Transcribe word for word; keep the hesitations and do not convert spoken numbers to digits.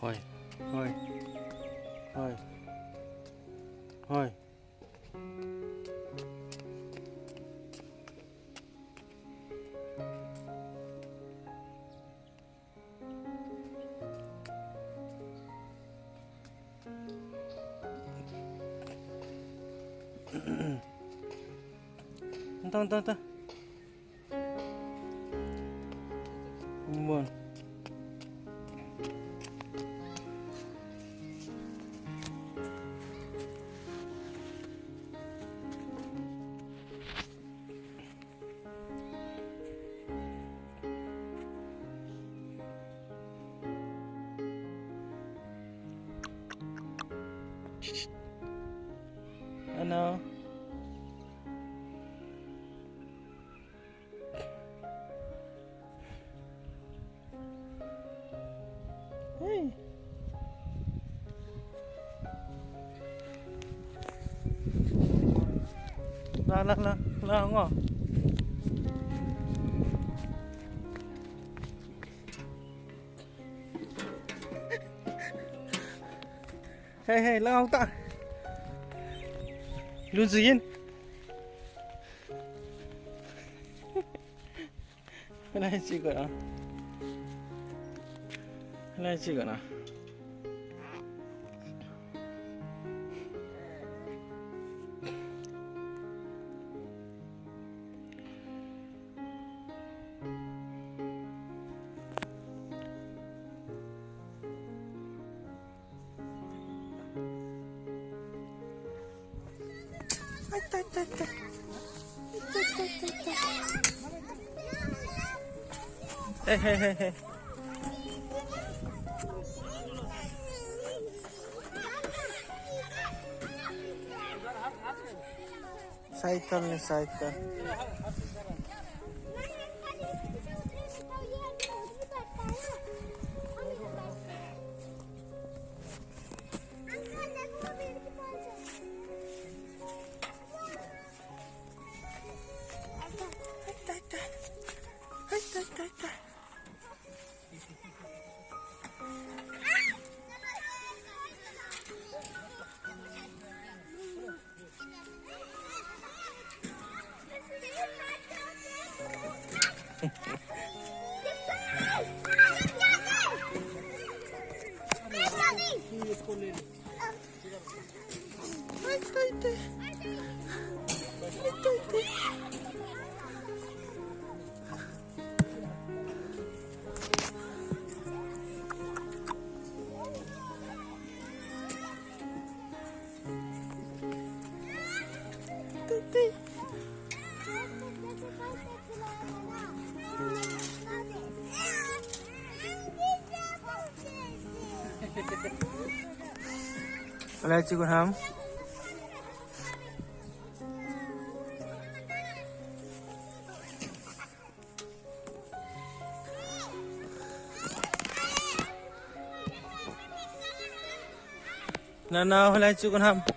Hoi. Hoi. Hoi. Hoi. Anta, anta, anta. Bon. Ano? Hey. La, la, la, la, ngo. Hey, hey, la, ta. Lun zin. Lai chi ko na. Lai chi ko na. Hey, hey, hey, hey. Cycle ni cycle. Alai chi ko ham. Na, na, hoilai chu kon ham.